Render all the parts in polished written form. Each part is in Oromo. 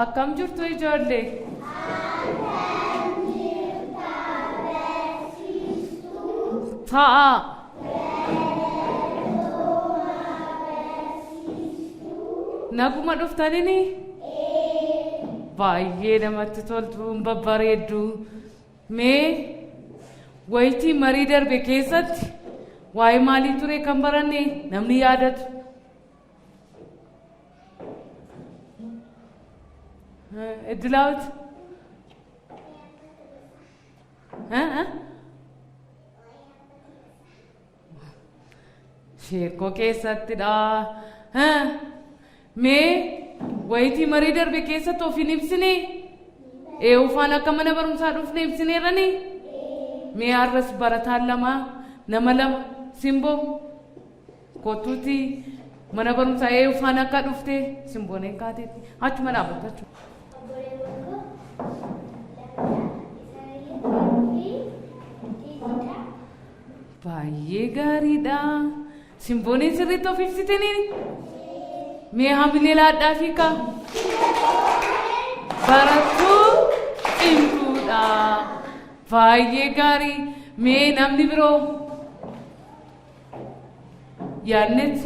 Akkam jirtu ijoollee? Taa'aa. Naguma dhuftanini? Baay'ee namatti toltu, hin babbareeddu. Mee wayitii marii darbe keessatti waa'ee maalii ture kan baranne namni yaadatu? Iddilaawit? Sheekkoo keessattidha. Mee wayitii marii darbe keessatti of hin ibsine? Eewufaan akka mana barumsaa dhufne ibsineerrani? Mee har'as barataan lama nama lama simboo kottuuti mana barumsaa eewufaan akka dhufte simbooneen kaateetti achuma dhaabbattu achuma. Obboleewwan koo lamadha. Isaanis fi Tiitiidha. Baay'ee gaariidha. Simbooneen sirriitti of ibsitanii? Mee hamilee laadhaa fi kaa. Barattuu cimtuudha. Baay'ee gaarii. Mee namni biroo? Yaadnet.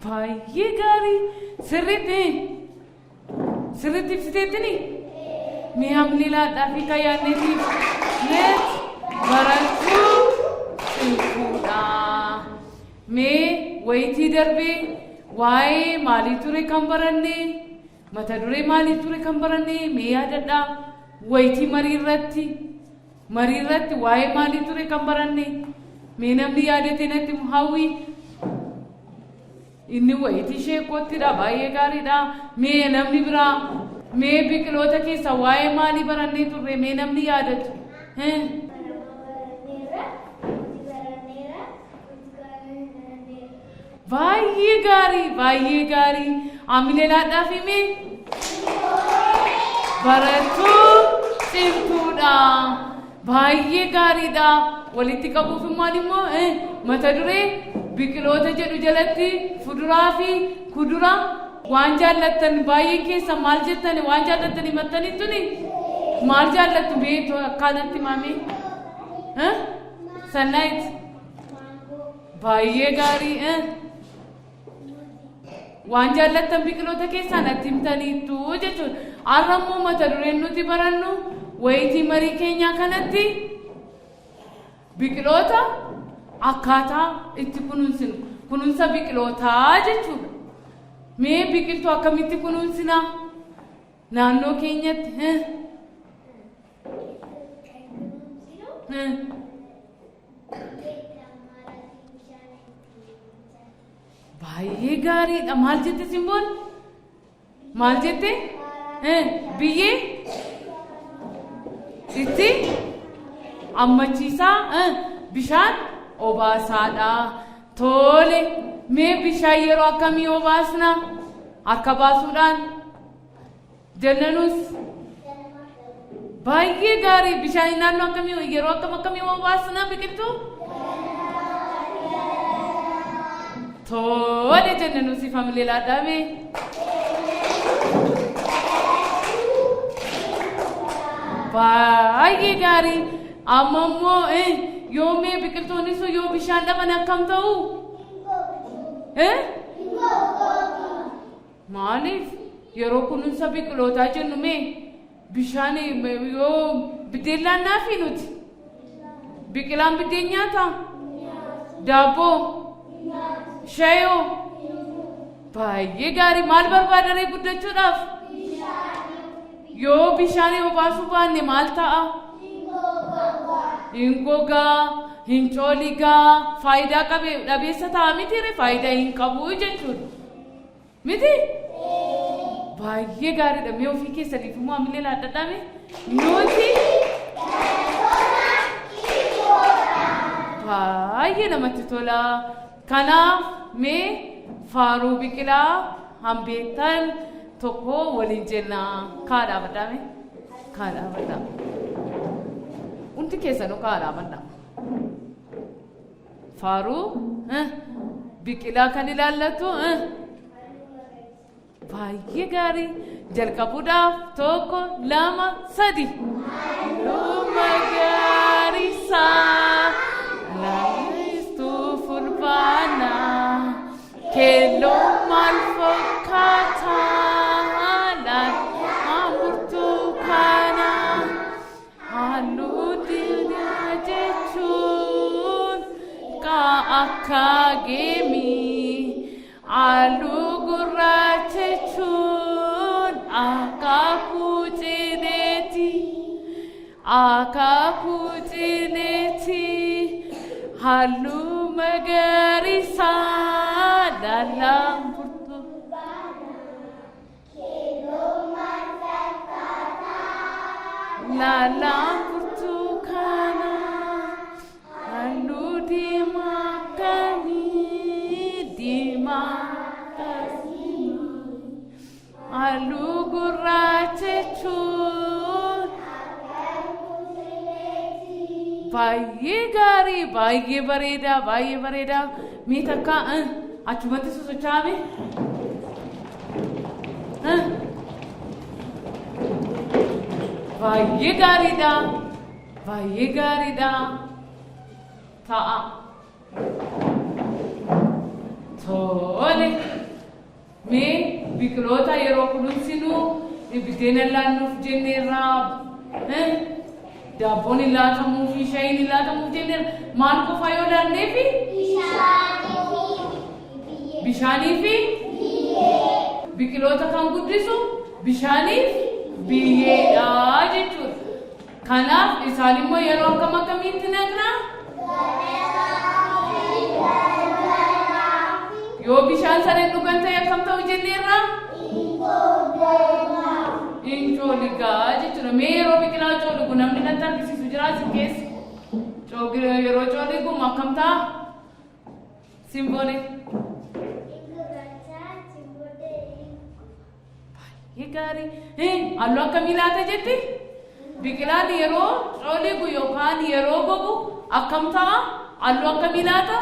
Baay'ee gaarii. Sirriitti. Sirriitti ibsiteettini? Mee hamilee laadhaa fi kan yaadnetiif. Net barattuu cimtuudha. Mee wayitii darbee waa'ee maalii ture kan baranne? Mata duree maalii ture kan baranne? Mee yaadadhaa. Wayitii marii irratti marii irratti waa'ee maalii ture kan baranne? Mee namni yaadate natti himu hawwii. Inni wayitii sheekkoottidha baay'ee gaariidha. Mee namni biraa mee biqiloota keessa waa'ee maalii barannee turre mee namni yaadatu? Baay'ee gaarii baay'ee gaarii Amilee laadhaaf himi. Barattuu cimtuudha. Baay'ee gaariidha. Walitti qabuufimmaan immoo mata duree biqiloota jedhu jalatti fuduraa fi kuduraa waan jaallattan baay'een keessa maal jettan waan jaallattan himattanittuni maal jaallattu beektu akkanatti maamee? Sannaayit. Baay'ee gaarii. Waan jaallattan biqiloota keessaa natti himtaniittu jechuudha. Har'a immoo mata dureen nuti barannu wayitii marii keenyaa kanatti biqiloota akkaataa itti kunuunsinu kunuunsa biqilootaa jechuudha. Mee biqiltuu akkamitti kunuunsina? Naannoo keenyatti. Baay'ee gaariidha. Maal jette Simboon? Maal jette? Biyyee itti ammachiisaa bishaan obaasaadha. Tole mee bishaan yeroo akkamii obaasna? Harka baasuudhaan jennanus baay'ee gaarii bishaan naannoo akkamii yeroo akkam akkamii obaasna biqiltuu? Tole jennanus familii laadhaame. Baay'ee gaarii amma immoo yoo mee biqiltoonni sun yoo bishaan dhaban akkam ta'u? Maaliif yeroo kunuunsa biqilootaa jennu mee bishaan yoo biddeen laannaafi nuti? Biqilaan biddeen nyaataa? Daabboo? Shayoo? Baay'ee gaarii maal barbaadaree guddachuudhaaf? Yoo bishaan yoo baasuu baanne maal ta'a? Hin gogaa, hin cooligaa, faayidaa qabe dhabeessa ta'a mitiire faayidaa hin qabu jechuudha. Miti? Baay'ee gaariidha. Mee ofii keessaniif immoo hamilee laadhadhaa mee? Nuti baay'ee namatti tola. Kanaaf mee faaruu biqilaa hambeettan tokko waliin jenna. Kaa dhaabadhaa mee? Kaa dhaabadhaa. Hundi keessanuu kaa dhaabadhaa. Faaruu biqilaa kan ilaallatu baay'ee gaarii jalqabuudhaaf tokko lama sadi. Halluu magariisa lalistuu fulbaana keelloo maal fakkaata laalaan burtukaana halluu diimaa jechuun kaa akka geemii halluu gurraacha jechuun akaakuu cileeti akaakuu cileeti halluu magariisa laalaan laalaan burtukaana halluu diimaa akkamii diimaa akkasii halluu gurraacha jechuun baay'ee gaarii baay'ee bareedaa baay'ee bareedaa mee takka achumatti sosocho'ame baay'ee gaariidha baay'ee gaariidha ta'a tole mee biqiloota yeroo kunuunsinu biddeena laannuuf jenneerraa daabboon hin laatamuu fi shayiin hin laatamuuf jenneerra maal qofa yoo laanneefi bishaanii fi biqiloota kan guddisu bishaaniif biyyeedha jechuudha. Kanaaf isaan immoo yeroo akkam akkamiitti naqna? Yoo bishaan sana hin dhugan ta'e akkam ta'u jenneerra? Hin cooligaa jechuudha. Mee yeroo biqilaa cooligu namni natti argisiisu jira isin keessa? Yeroo cooligu akkam ta'a? Simboone. Baay'ee gaarii. Halluu akkamii laata jetti? Biqilaan yeroo cooligu yookaan yeroo gogu akkam ta'a? Halluu akkamii laata?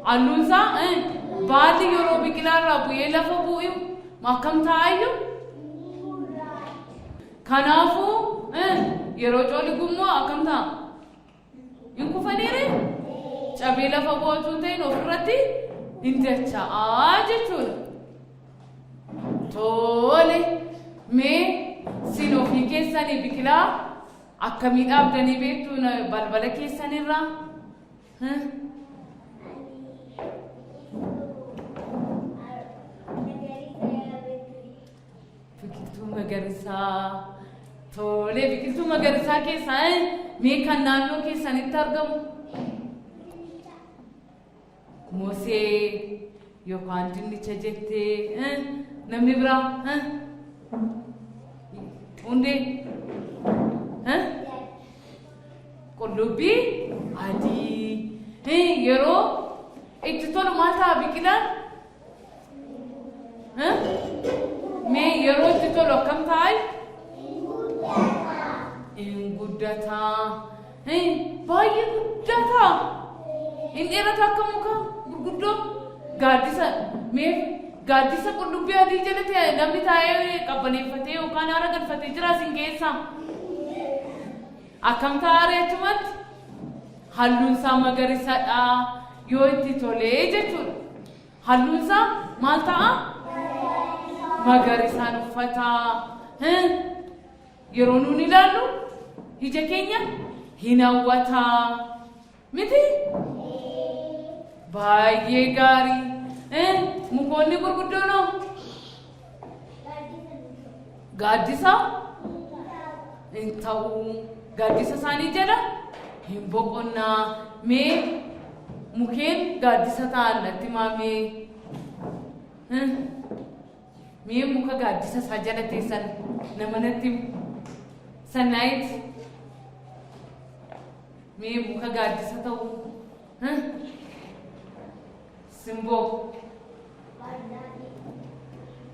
Halluun isaa baalli yeroo biqilaa irraa bu'ee lafa bu'u akkam ta'aayyuu? Kanaafuu yeroo cooligu immoo akkam ta'a? Hin kufaniire? Cabee lafa bu'aa osoo hin ta'in ofirratti hin dacha'aa jechuudha. Tole mee sin ofii keessanii biqilaa akkamii dhaabdanii beektu balbala keessanirraa? Biqiltuu magariisaa. Tole biqiltuu magariisaa keessaa mee kan naannoo keessanitti argamu? Mosee yookaan dinnicha jettee namni biraa hundee qullubbii adii yeroo itti tolu maal ta'a biqilaan? Mee yeroo itti tolu akkam ta'a? Hin guddataa. Baay'ee guddataa. Hin dheerata akka muka gurguddoo. Gaaddisa mee gaaddisa qullubbii adii jala ta'e namni taa'ee qabbaneeffatee yookaan haara galfatee jira isin keessaa. Akkam ta'a ree achumatti? Halluun isaa magariisadha yoo itti tolee jechuudha. Halluun isaa maal ta'a? Magariisaan uffata. Yeroo nuun ilaallu ija keenya hin hawwata. Miti? Baay'ee gaarii. Mukoonni gurguddoon hoo? Gaaddisa hin ta'u. Gaaddisa isaanii jala hin boqonnaa. Mee mukeen gaaddisa ta'an natti himaa mee. Mee muka gaaddisa isaa jala teessan nama natti himu. Sannaayit. Mee muka gaaddisa ta'u. Simboo.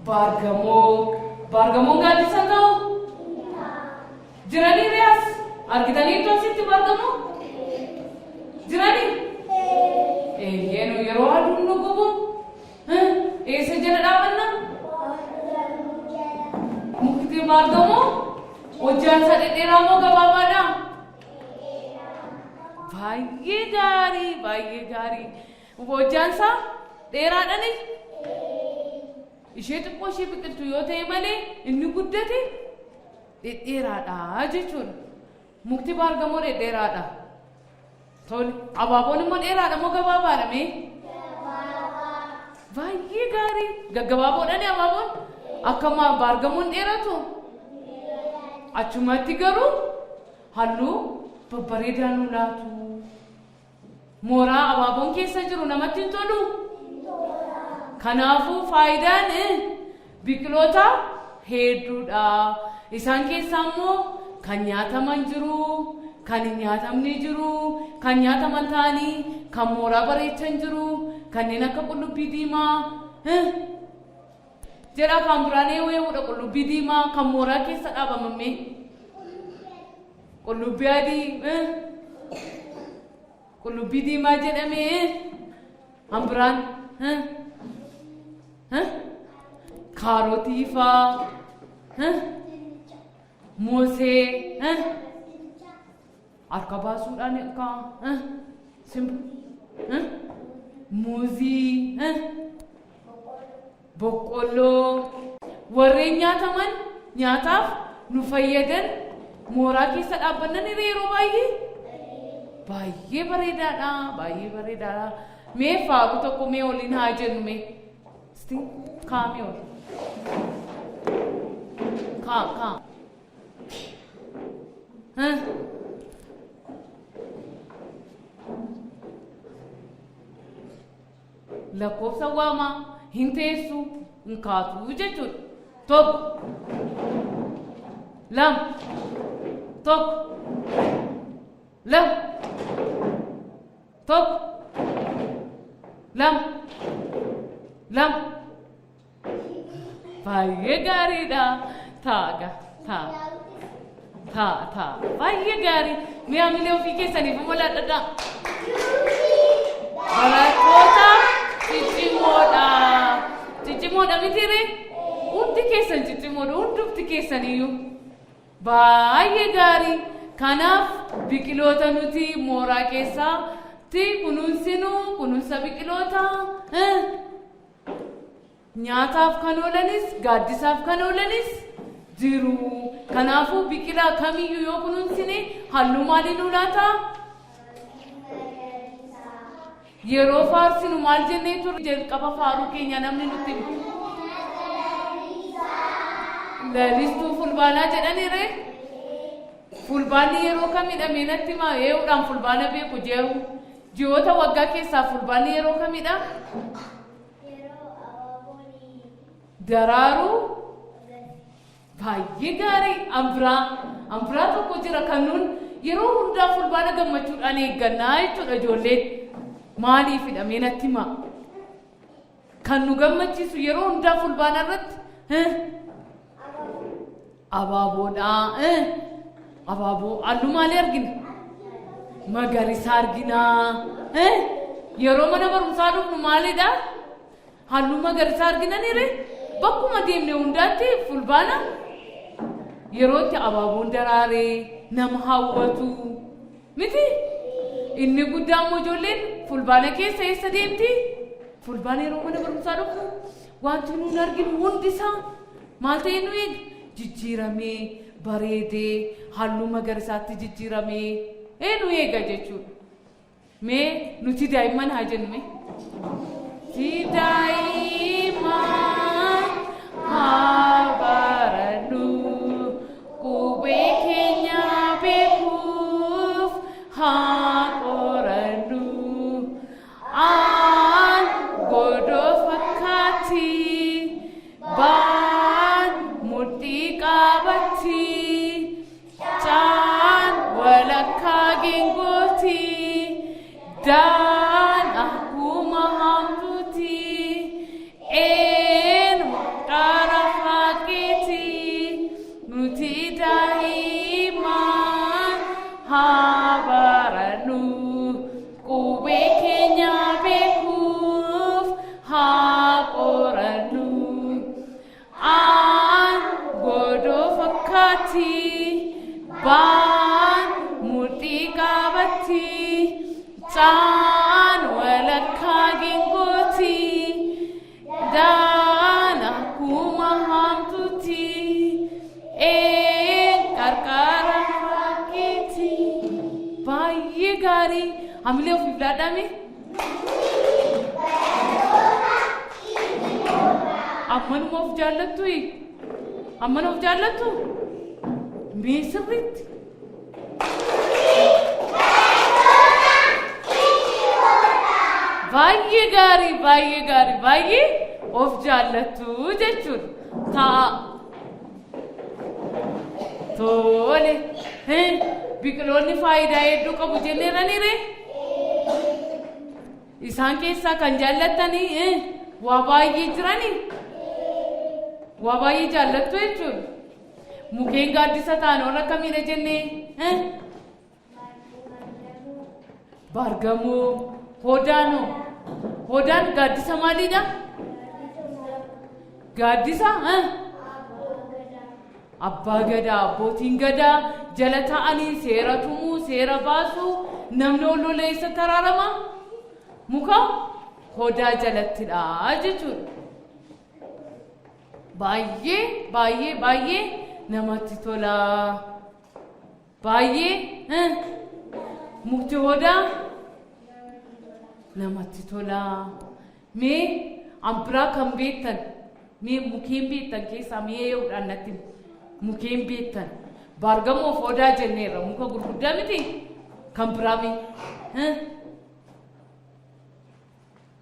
Baargamoo. Baargamoon gaaddisa ta'u. Jiranii re'as argitaniitu asitti baargamoo? Jiranii? Eeyyee nu yeroo aduun nu gubu eessa jala dhaabanna? Mukti baargamoo hojjaan isaa dhedheeraa moo gabaabaadha? Baay'ee gaarii, baay'ee gaarii. Hojjaan isaa dheeraadhani? Ishee xiqqoo ishee biqiltu yoo ta'e malee inni guddate dhedheeraadha jechuudha. Mukti baargamoo dhedheeraadha. Tole, abaaboon immoo dheeraadha moo gabaabaadha mee? Baay'ee gaarii. Gaggabaaboodhani abaaboon? Akkama baargamoon dheeratu? Achumatti garuu halluu babbareedaa nu laatu. Mooraa abaaboon keessa jiru namatti hin tolu? Kanaafuu faayidaan biqiloota hedduudha. Isaan keessaa immoo kan nyaataman jiru, kan hin nyaatamne jiru, kan nyaataman ta'anii kan mooraa bareechan jiru, kanneen akka qullubbii diimaa. Jedha kan biraan eewudha qullubbii diimaa kan mooraa keessa dhaabamame. Qullubbii adii, qullubbii diimaa jedhamee kan biraan kaarotii faa, moosee, harka baasuudhaan akka simba, muuzii, boqqolloo, warreen nyaataman nyaataaf nu fayyadan mooraa keessa dhaabbannan yeroo baay'ee baay'ee bareedaadha, baay'ee bareedaadha. Mee faaruu tokko mee waliin haa jennu mee. Isti kaa'amee ol. Kaa kaa. Lakkoofsa waamaa hin teessu hin kaatu jechuudha. Tokko, lama, tokko, lama, tokko, lama, lama. Baay'ee gaariidha. Taaga taa taa taa baay'ee gaarii. Mee hamilee ofii keessaniif immoo laadhadhaa. Barattoota ciccimoodha. Ciccimoodha mitiire? Hundi keessan ciccimoodha. Hundumti keessaniyyuu. Baay'ee gaarii. Kanaaf biqiloota nuti mooraa keessatti kunuunsinu kunuunsa biqilootaa nyaataaf kan oolanis gaaddisaaf kan oolanis jiru. Kanaafuu biqilaa kamiyyuu yoo kunuunsine halluu maalii nuu laata? Yeroo faarsinu maal jennee turre jalqaba faaruu keenya namni nutti himu? Lalistuu fulbaanaa jedhaniire? Fulbaanni yeroo kamidha mee natti himaa? Ee'uudhaan fulbaana beeku jeeru. Ji'oota waggaa keessaa fulbaanni yeroo kamidha? Yeroo abaaboon Daraaru baay'ee gaarii. Ambiraa ambiraa tokko jira kan nuun yeroo hundaa fulbaana gammachuudhaan eeggannaa jechuudha ijoolleen. Maaliifidha mee natti himaa? Kan nu gammachiisu yeroo hundaa fulbaana irratti abaaboodha. Abaaboo halluu maalii argina? Magariisa argina. Yeroo mana barumsaa dhufnu maalidha? Halluu magariisa argina ni bakkuma deemne hundaatti fulbaana yeroo itti abaaboon daraaree nama hawwatu miti. Inni guddaa immoo ijoolleen fulbaana keessa eessa deemti? Fulbaana yeroo mana barumsaa dhufnu wanti nuun arginu hundisaa maal ta'e nu eega? Jijjiiramee bareedee halluu magariisaatti jijjiiramee nu eega jechuudha. Mee nuti daa'imman haa jennu mee. Ti daa'imman haa barannu qubee keenya beekuuf haa qorannu. Aan godoo fakkaatti baan mudhii qabatti caan walakkaa geengooti daan akkuma haamtuuti een qara faaqqeeti nuti daa'imman. harkaati. Baan mudhii qaabatti. Caan walakkaa geengooti. Daan akkuma haamtuuti. Een qarqara fakkeeti. Baay'ee gaarii. Hamilee ofiif laadhame. Ammanuma of jaallattu? Ammana of jaallattu? Mee sirriitti. Baay'ee gaarii, baay'ee gaarii, baay'ee of jaallattu jechuudha. Ta'a. Tole. Biqiloonni faayidaa hedduu qabu jenneerraniire? Isaan keessaa kan jaallattanii waa baay'ee jiranii? Waa baay'ee jaallattu jechuudha. Mukeen gaaddisa ta'an warra akkamiidha jennee? Baargamoo, hodaanoo. Hodaan gaaddisa maaliidha? Gaaddisa abbaa gadaa, abbootiin gadaa jala ta'anii seera tumuu, seera baasuu, namni ol lolee eessatti araarama? Muka hodaa jalattidha jechuudha. Baay'ee baay'ee baay'ee namatti tola. Baay'ee mukti hodaa namatti tola. Mee an biraa kan beektan, mee mukeen beektan keessaa mee ee'uudhaan natti himi. Mukeen beektan. Baargamoof odaa jenneerra muka gurguddaa miti kan biraa mee?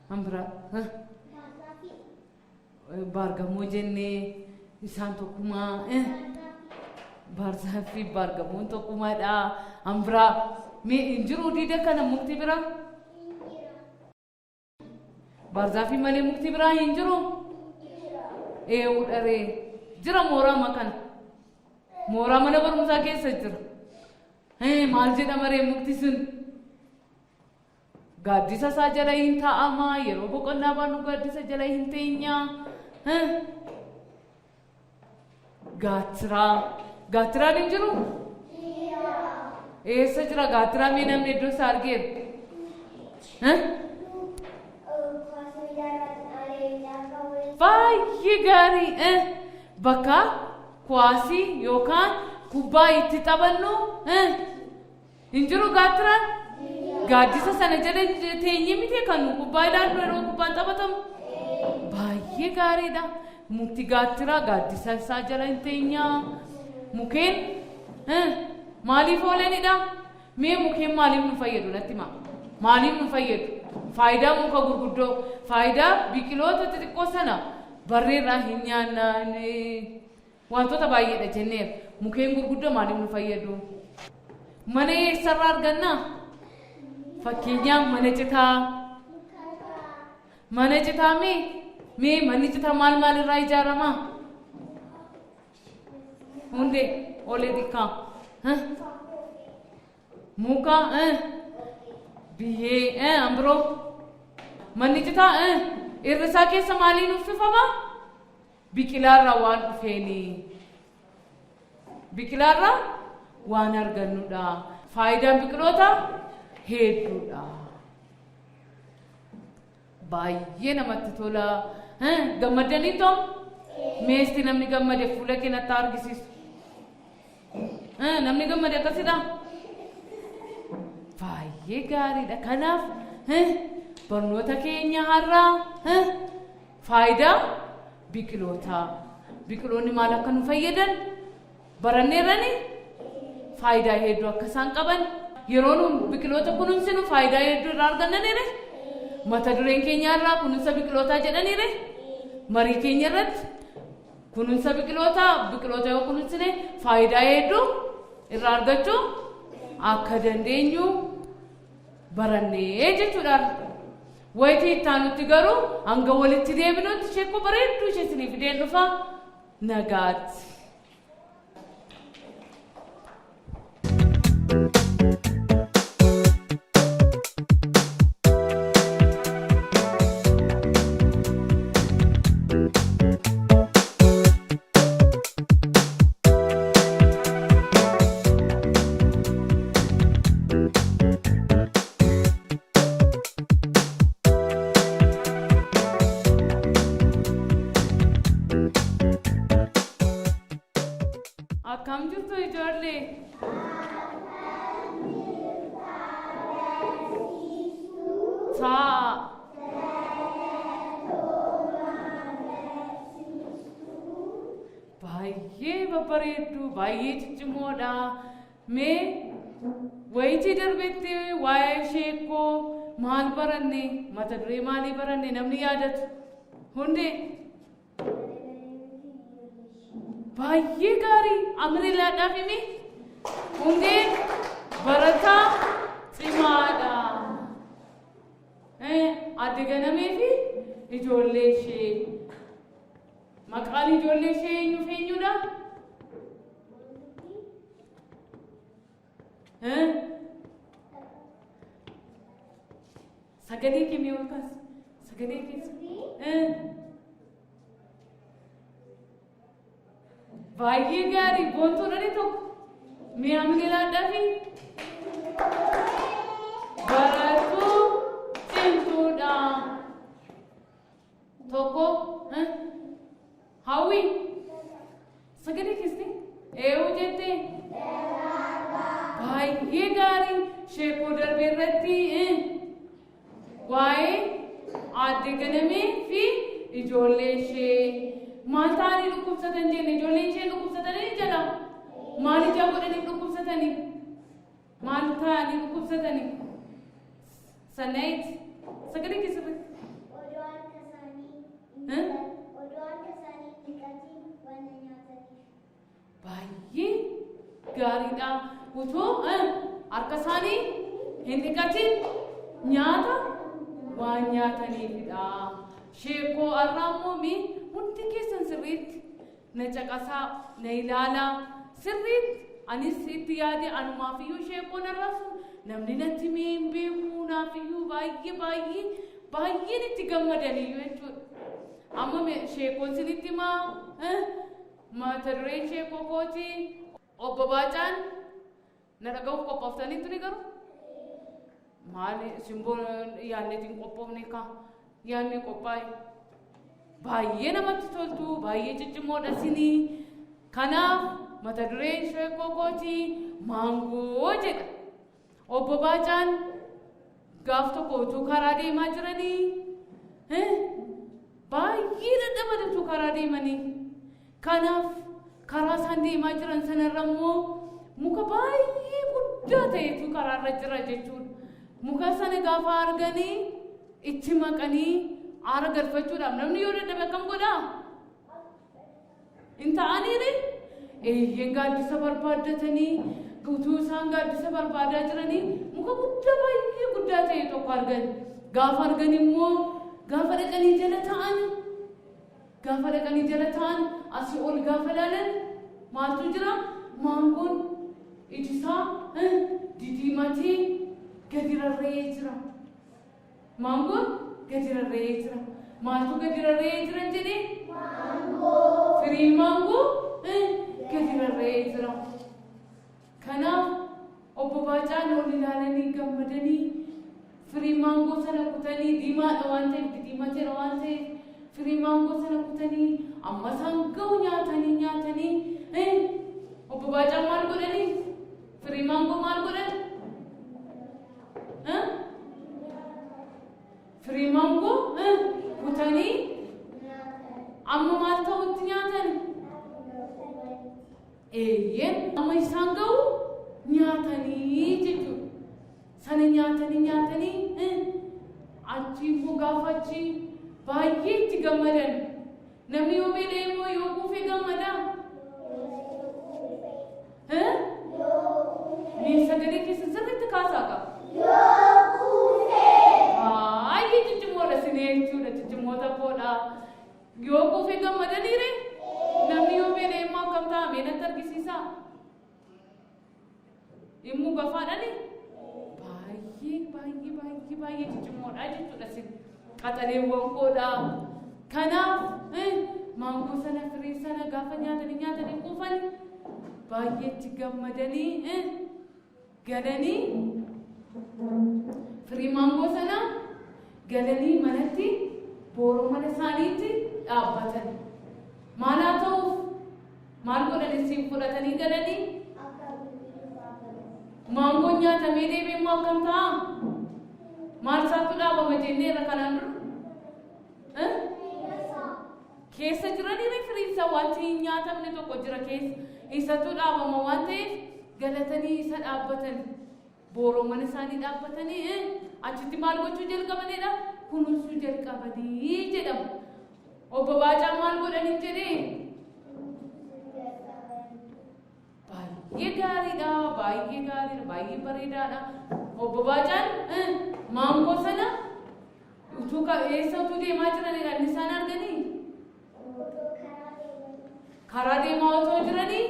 Kan biraa. Baargamoo jennee isaan tokkumaa. Baarzaafii baargamoon tokkumaadha. An biraa mee hin jiru diida kana mukti biraa? Baarzaafii malee mukti biraa hin jiru? Eewu dharee. Jira mooraa kana. Mooraa mana barumsaa keessa jira. Maal jedhama ree mukti sun? Gaaddisa isaa jala hin taa'ama. Yeroo boqonnaa baanu gaaddisa jala hin teenya. Gaattiraa. Gaattiraan hin jiru? Eessa jira gaattiraa mee namni iddoo isaa argeera? Baay'ee gaarii. Bakka kuwaasii yookaan kubbaa itti taphannu hin jiru gaattiraan? Gaaddisa sana jala teenyee miti kan nu kubbaa ilaallu yeroo kubbaan taphatamu? Baay'ee gaariidha. Mukti gaattiraa gaaddisa isaa jala hin teenyaa. Mukeen maaliif oolanidha? Mee mukeen maaliif nu fayyadu natti himaa? Maaliif nu fayyadu? Faayidaa muka gurguddoo, faayidaa biqiloota xixiqqoo sana barreerraa hin nyaanna, wantoota baay'eedha jenneera. Mukeen gurguddoo maaliif nu fayyadu? Mana eessarraa argannaa? Fakkeenyaaf mana citaa. Mana citaa mee manni citaa maal maalirraa ijaarama? Hundee olee xiqqaa. Muka biyyee ambiroo. Manni citaa irra isaa keessa maaliin uffifama? Biqilaarraa waan dhufeeni. Biqilaarraa waan argannudha. Faayidaan biqiloota hedduudha. Baay'ee namatti tola. Gammaddanii tom? Meesti namni gammade fuula kee natti argisiisu. Namni gammade akkasidha? Baay'ee gaariidha. Kanaaf barnoota keenya har'aa faayidaa biqilootaa. Biqiloonni maal akka nu fayyadan baranneerrani faayidaa hedduu akka isaan qaban yeroo nu biqiloota kunuunsinu faayidaa hedduu irraa argannaniire mata dureen keenya irraa kunuunsa biqilootaa jedhaniire marii keenya irratti kunuunsa biqilootaa biqiloota yoo kunuunsine faayidaa hedduu irraa argachuu akka dandeenyu barannee jechuudha. Wayitii itti aanutti garuu hanga walitti deebinutti sheekoo bareedduu ishee isinii fideen dhufa nagaatti. Akkam jirtu ijoollee? Taa. Baay'ee babbareeddu, baay'ee ciccimoodha. Mee wayitii darbetti waa'ee sheekkoo maal baranne? Mata duree maalii baranne namni yaadatu? Hundee. Baay'ee gaarii amrilaadhaaf himi. Hundeen barataa cimaadha. Adde Ganamee fi ijoollee ishee. Maqaan ijoollee ishee eenyuuf eenyudha? Sagalee kee mee ol kaasi. Sagalee keessa. Baay'ee gaarii boontuudha ni tokko. Mee hamilee laadhaafi. Barattuu cimtuudha. Tokko. Hawwi. Sagalee keessi. Eewu jettee. Baay'ee gaarii sheekoo darbe irratti waa'ee aadde Ganamee fi ijoollee ishee maal ta'anii dhukkubsatan jenne ijoolleen ishee dhukkubsatanii jala maal ijaa godhanii dhukkubsatanii maal ta'anii dhukkubsatanii Sanayit sagalee keessatti. Odoo harka isaanii odoo harka isaanii hin dhiqatiin waan nyaataniif. Baay'ee gaariidha. Utuu harka isaanii hin dhiqatin nyaata waan nyaataniifidha. Sheekoo har'aa immoo mi hundi keessan sirriitti na caqasaa, na ilaalaa sirriitti anis itti yaade anumaafiyyuu sheekoon har'aa sun namni natti himee hin beeku naafiyyuu baay'ee baay'ee baay'een itti gammadaniyyuu jechuudha. Amma sheekoon sinitti himaa mata dureen sheekoo kooti obbo Baacaan na dhaga'uuf qophooftaniitu ni garuu? Maali simboo yaadneetiin qophoofne kaa yaadne qophaa'e. Baay'ee namatti toltu, baay'ee ciccimoodha isinii. Kanaaf mata dureen sheekoo kooti maangoo jedha. Obbo Baacaan gaaf tokko utuu karaa deemaa jiranii baay'ee dadhaban utuu karaa deemanii. Kanaaf karaa isaan deemaa jiran sanarra immoo muka baay'ee guddaa ta'etu karaarra jira jechuudha. Muka sana gaafa arganii itti maqanii aara galfachuudhaaf namni yoo dadhabe akkam godhaa? Hin ta'aniire? Eeyyeen gaaddisa barbaaddatanii utuu isaan gaaddisa barbaadaa jiranii muka guddaa baay'ee guddaa ta'e tokko argan. Gaafa argan immoo gaafa dhaqanii jala ta'an gaafa dhaqanii jala ta'an asii ol gaafa ilaalan maaltu jira? Maangoon ijisaa didiimatee gadi rarra'ee jira. Maangoon gadi rarra'ee jira. Maaltu gadi rarra'ee jira jedhee? Maangoo. Firiin maangoo gadi rarra'ee jira. Kanaaf obbo Baacaan ol ilaalanii gammadanii firii maangoo sana kutanii diimaadha waan ta'eef didiimateera waan ta'eef firii maangoo sana kutanii amma isaan ga'u nyaatanii nyaatanii obbo Baacaan maal godhanii? Firii maangoo maal godhan? Firii maangoo kutanii amma maal ta'utti nyaatan? Eeyyeen amma isaan ga'u nyaatanii jechuudha. Sana nyaatanii nyaatanii achi immoo gaafa achi baay'ee itti gammadan. Namni yoo beela'e immoo yoo quufe gammadaa? Mee sagalee keessa sirriitti kaasaa qaba. Baay'ee ciccimoodha isin jechuudha ciccimoota koodha. Yoo quufe gammadaniire? Namni yoo beela'e immoo akkam ta'a mee natti argisiisaa? Immoo gafaadhani? Baay'ee baay'ee baay'ee baay'ee ciccimoodha jechuudha isin qaxaleewwan koodha. Kanaaf maangoo sana firii sana gaafa nyaatanii nyaatanii quufan baay'ee itti gammadanii galanii firii maangoo sana galanii manatti booroo mana isaaniitti dhaabbatan. Maal haa ta'uuf? Maal godhan isin fudhatanii galanii? Maangoon nyaatamee deebi'e immoo akkam ta'a? Maal isaatu dhaabama jenneerra kanaan dura? Keessa jiranii firiinsa wanti hin nyaatamne tokko jira keessa. Isatu dhaabama waan ta'eef galatanii isa dhaabbatan. Booroo mana isaanii dhaabbatanii achitti maal gochuu jalqabanidha? Kunuunsuu jalqabanii jedhama. Obbo Baacaan maal godhanii jedhee? Baay'ee gaariidha, baay'ee gaariidha, baay'ee bareedaadha. Obbo Baacaan maangoo sana utuu eessa utuu deemaa jiranidha inni isaan arganii? Karaa deemaa otoo jiranii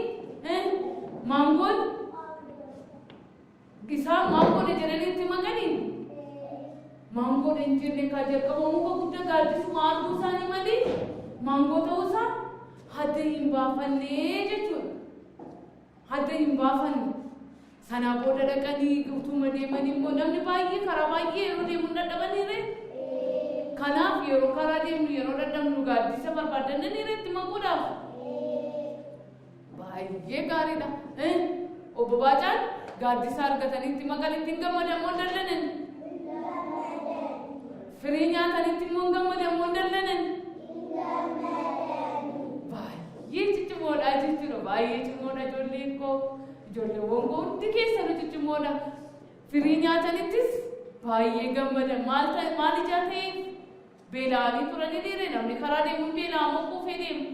maangoon isaan maangoodha jedhanii itti maqanii? Maangoodha hin jenne kaa jalqaba muka guddaa gaaddisuma arguu isaanii malee maangoo ta'uusaa hadda hin baafannee jechuudha. Hadda hin baafanne. Sanaa booda dhaqanii utuma deemanii immoo namni baay'ee karaa baay'ee yeroo deemu hin dadhabaniire. Kanaaf yeroo karaa deemnu yeroo dadhabnu gaaddisa barbaadannaniire itti maquudhaaf. Baay'ee gaariidha. Obbo Baacaan gaaddisa argatanii itti maqan ittiin gammadan moo hin dallanan? Firii nyaatanitti immoo hin gammadan moo hin dallanan? Baay'ee ciccimoodha jechuudha. Baay'ee cimoodha ijoolleen koo. Ijoolleewwan koo hundi keessanuu ciccimoodha. Firii nyaatanittis baay'ee gammadan. Maal ta'e maal ijaa ta'eef beela'anii turanii dhiire namni karaa deemuun beela'aa moo quufee deema?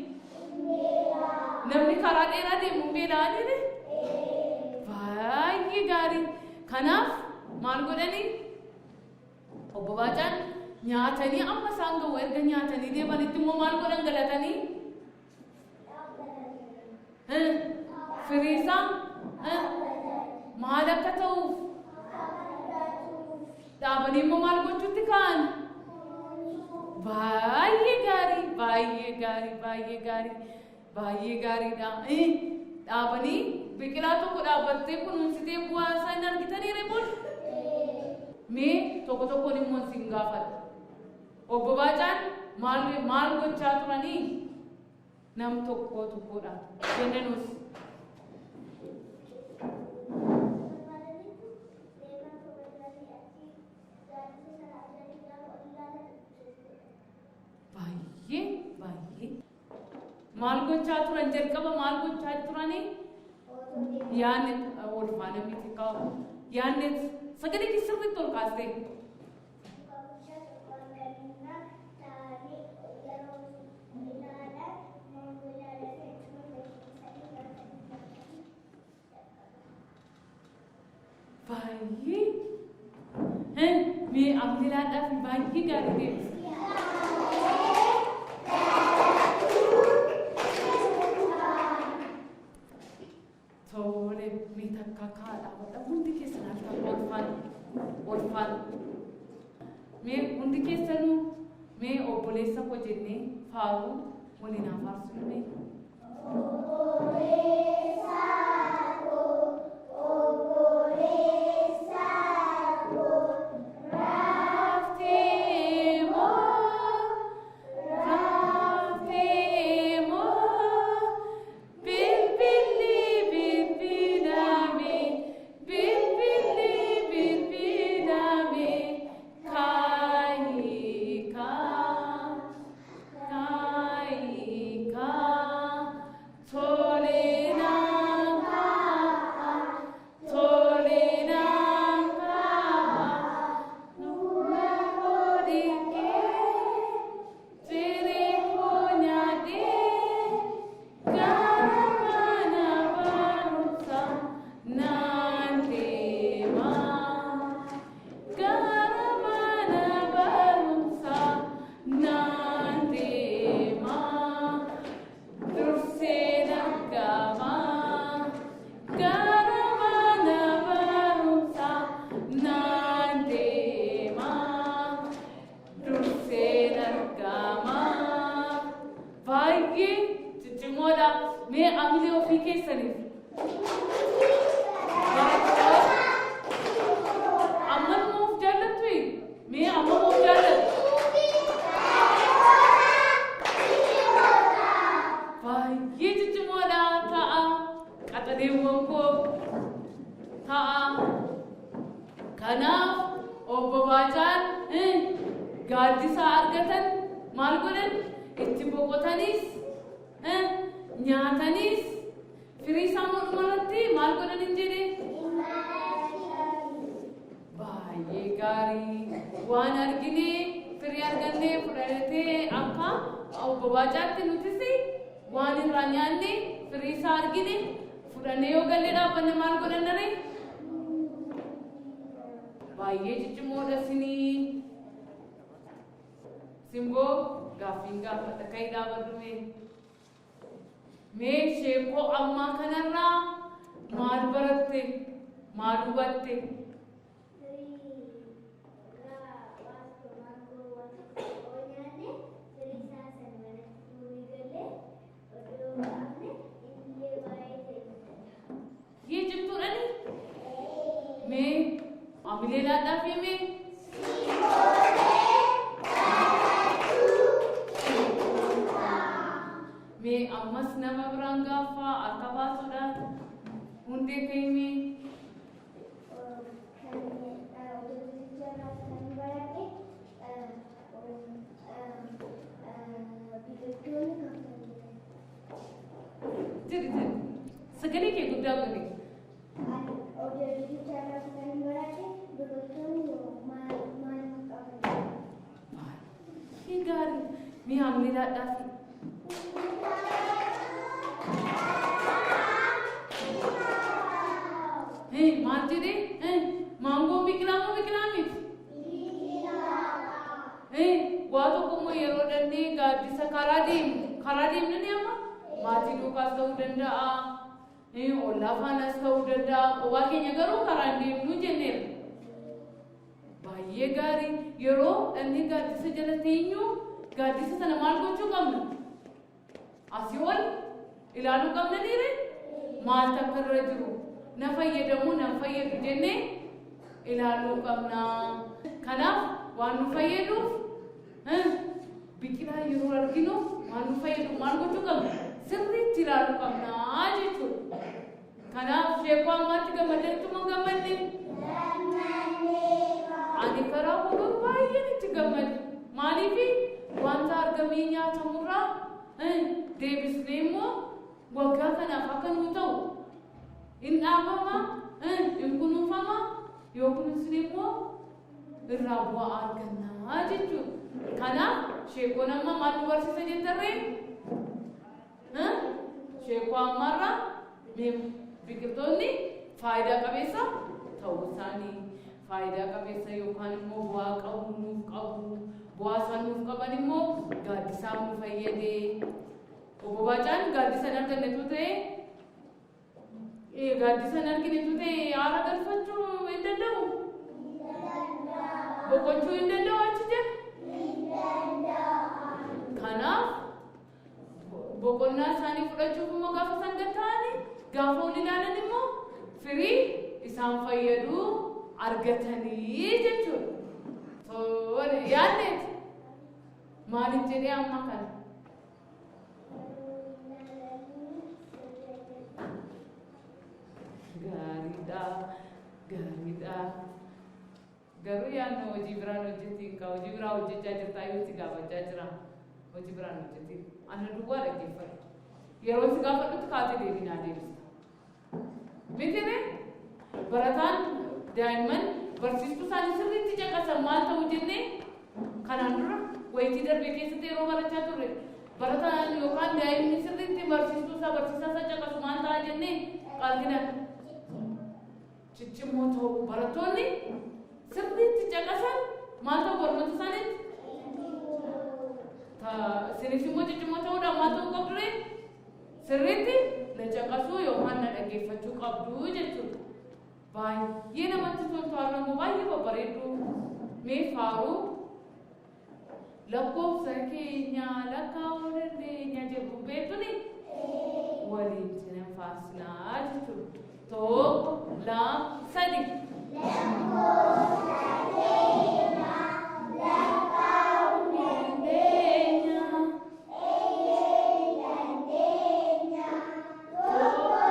Namni karaa dheeraa deemuun beela'aa dhiire? Baay'ee gaarii. Kanaaf maal godhanii? Obbo Baacaan nyaatanii amma isaan ga'u erga nyaatanii deemanitti immoo maal godhan galatanii? Firii isaa maal akka ta'uuf dhaabanii immoo maal gochuutti ka'an? Baay'ee gaarii, baay'ee gaarii, baay'ee gaarii, baay'ee gaariidha. Dhaabanii biqilaa tokko dhaabbattee kunuunsitee bu'aa isaa hin argitanii reeboon? Mee tokko tokkoon immoo isin gaafadha. Obbo Baacaan maal maal gochaa turanii? Nam tokko tokkodha. Kennanuus. Baay'ee baay'ee. Maal gochaa turan jalqaba maal gochaa turanii? Yaanni ol faana miti kaa'u. Yaanni sagalee kee sirriitti ol kaastee. Baay'ee. Mee Abdilaadhaaf baay'ee gaarii deebise. Tole mee takka kaadhaa hodha hundi keessan al takka ol faana ol faana. Mee hundi keessanuu mee obboleessa koo jennee faaruu waliin haa faarsinu mee. Obboleessa koo, obboleessa koo, Raftee moo raftee moo bilbilli bilbilame bilbilli bilbilame kaayikaa kaayikaa tolee kaa tolee kaa nuna godhikee ciree koo nyaadhee gara mana barumsaa naan deema. Gara mana barumsaa naan deema. Durseen argama. Gara mana barumsaa naan deema. Durseen argama. Baay'ee ciccimoodha. Mee amilee ofii keessaniif. Barattoota amma immoo of jaallattu? Mee amma of jaallattu? Baay'ee ciccimoodha. Qaxaleewwan koo ta'a. Kanaaf obbo Baacaan gaaddisa argatan maal godhan? Itti boqotanis, nyaatanis, firii isaa dhumarratti maal godhan hin jedhe? Baay'ee gaarii. Waan argine firii argannee fudhatee akka obbo Baacaatti nutis waan irraa nyaanne, firii isaa argine fudhannee yoo galle dhaabbanne maal godhannare? Baay'ee ciccimoodha sinii. Simboo, gaaffiin gaafadha, ka'ii dhaabadhu mee. Mee sheekoo ammaa kanarraa maal baratte? Maal hubatte? Firii irraa waan tokko, maangoo waan tokko yoo nyaanne, firii isaa sana manatti fuunee galee odoo hafne illee baay'ee ta'e guddata. Yee, cimtuudhani? Mee amilee laadhaa fi mee. Mee ammas nama biraan gaaffaa akka baasuudhaan hundee ka'imee. Kan hojjeticha irraa kan baradhe, biqiltoonni kan fayyadan. Jedhi, jedhi. Sagalee kee guddaa godhi. Hojjeticha irraa kan baradhe, biqiltoonni maal maal qaban. Baay'ee gaarii. Mee amilee laadhaa fi. Maal jedhee? Maangoon biqilaa moo biqilaa miti? Waa tokko immoo yeroo dhannee gaaddisa karaa deemnu, karaa deemnu ni amma maatii duukaas ta'uu danda'a, ollaa faanas ta'uu danda'a, kophaa keenya garuu karaa hin deemnu jenneerra. Baay'ee gaarii. Yeroo dhannee gaaddisa jala teenyu gaaddisa sana maal gochuu qabna? Asii ol ilaaluu qabna dhiire? Maaltu akka irra jiru, na fayyadamuu nan fayyadu jennee ilaaluu qabna. Kanaaf waan nu fayyaduuf, biqilaa yeroo arginu waan nu fayyadu maal gochuu qabna? Sirriitti ilaaluu qabna jechuudha. Kanaaf sheekoo ammaatti gammadanitu moo gammadne? Ani karaa koo garuu baay'een itti gammade. Maaliif? Wanta argamee nyaatamurraa deebisnee immoo waggaa kanaaf akka nuu ta'u hin dhaabama, hin kunuunfama, yoo kunuunsine immoo irraa bu'aa argannaa jechuudha. Kanaaf sheekoon amma maal nu barsiisa jettarree? Sheekoo ammaarraa mee biqiltoonni faayidaa qabeessa ta'uu isaanii, faayidaa qabeessa yookaan immoo bu'aa qabu nuuf qabu, bu'aa isaan nuuf qaban immoo gaaddisaaf nu fayyadee. Obbo Baacaan gaaddisa hin argannetu ta'e, gaaddisa hin arginetu ta'e, haara galfachuu hin danda'u, boqochuu hin danda'u achi jedhu. Kanaaf boqonnaa isaanii fudhachuuf immoo gaafa isaan gad ta'anii gaafa ol ilaalan immoo firii isaan fayyadu argatanii jechuudha. Tole, yaadneeti. Maaliif jedhee amma kana? Gaariidha. Gaariidha. Garuu yaadna hojii biraan hojjetiin kaa, hojii biraa hojjechaa jirtaa yoo si gaafachaa jira. Hojii biraan hojjetiin. Ana duwwaa dhaggeeffadhu. Yeroo si gaafadhutti kaatee deebinaa deebista. Mitire barataan daa'imman barsiistuu isaanii sirriitti caqasan maal ta'u jennee kanaan dura wayitii darbe keessatti yeroo barachaa turre, barataan yookaan daa'imni sirriitti barsiistuu isaa, barsiisaa isaa caqasu maal ta'a jennee qaalginaan? Ciccimoo ta'u. Barattoonni sirriitti caqasan maal ta'u barnoota isaaniitti? Isinis immoo ciccimoo ta'uudhaan maal ta'uu qabduree? Sirriitti na caqasuu yookaan na dhaggeeffachuu qabdu jechuudha. Baay'ee namatti toltu, har'a immoo baay'ee babbareeddu. Mee faaruu "Lakkoofsa keenya lakkaa'uu dandeenya" jedhu beektuni waliin cinan faarsinaa jechuudha. Tokko, lama, sadi. Lakkoofsa keenya lakkaa'uu dandeenya. Eeyyee, dandeenya. Tokko,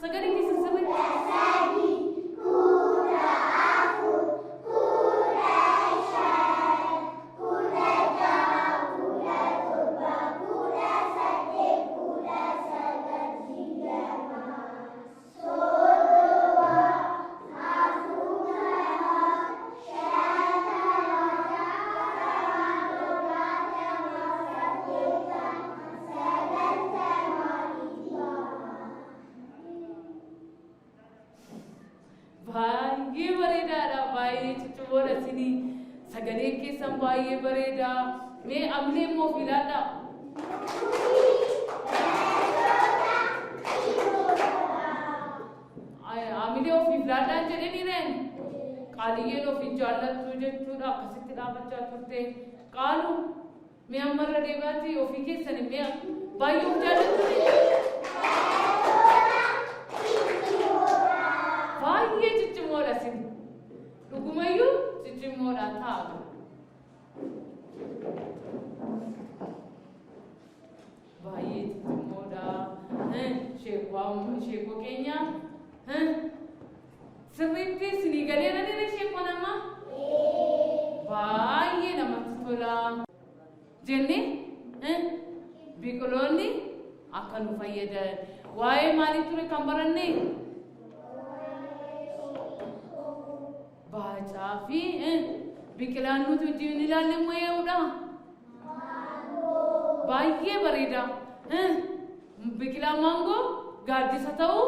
Sagalee keessa sirriitti. Baay'ee bareedaadha. Baay'ee ciccimoodha isinii. Sagaleen keessan baay'ee bareeda. Mee amilee immoo of ilaadhaa. Amilee ofiif laadhaan jedhanii reen. Qaaliyyeen ofiin jaallattu jechuudha. Akkasitti dhaabachaa turte. Qaalu mee ammarra deebi'aati ofii keessanii mee baay'ee of jaallattu. Baay'ee ciccimoodha isin. Dhugumayyuu ciccimoodha ta'a. Baay'ee ciccimoodha. Sheekoo keenya sirriitti isinii galeera ni sheekoon amma? Baay'ee namatti tola. Jennee biqiloonni akka nu fayyadan. Waa'ee maalii ture kan baranne? Baacaa fi biqilaan nuti wajjin ilaalle immoo ee'uudha. Baay'ee bareeda. Biqilaan maangoo gaaddisa ta'uu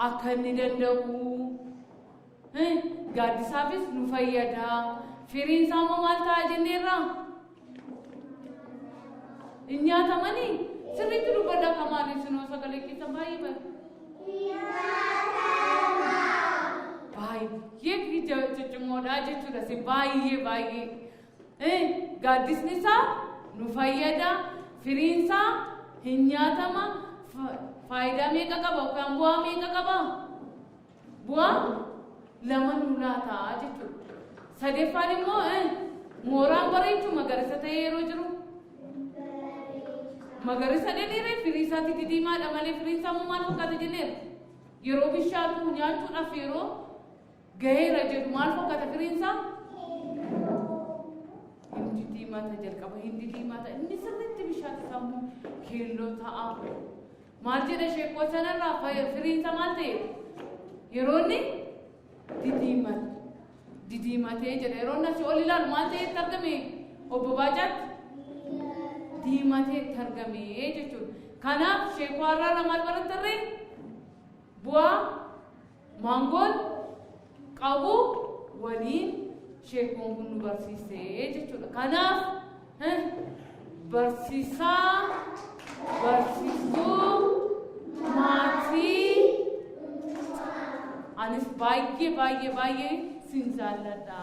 akka inni danda'u. Gaaddisaafis nu fayyada. Firiin isaa immoo maal ta'a jenneerra? Hin nyaatamanii? Sirriitti dubbadhaa kan maaliif sinoo sagalee keessa baay'ee bareeda. Baay'ee ciccimoodha jechuudha si baay'ee baay'ee. Gaaddisni isaa nu fayyada. Firiin isaa hin nyaatama. Faayidaa meeqa qaba yookaan bu'aa meeqa qaba? Bu'aa lama nu laata jechuudha. Sadeeffaan immoo mooraan bareechu magariisa ta'ee yeroo jiru. Magariisa dheedheeree firii isaatti didiimaadha malee firiin isaa immoo maal fakkaata jenneera? Yeroo bishaatu nyaachuudhaaf yeroo gaheera jedhu maal fakkaata firiin isaa? Hindi diimaata jalqaba hindi diimaata inni sirriitti bishaati isaa immoo keelloo ta'a. Maal jedha sheekoo sanarraa firiin isaa maal ta'e? Yeroo inni didiimate didiimatee jedha yeroo inni asii ol ilaalu maal ta'etti argame obbo Baacaatti? Diimateetti argame jechuudha. Kanaaf sheekoo har'aarraa maal barattarree? Bu'aa maangoon qabu waliin sheekoon kun nu barsiise jechuudha. Kanaaf barsiisaa, barsiistuu, maatii anis baay'ee baay'ee baay'ee sin jaalladha.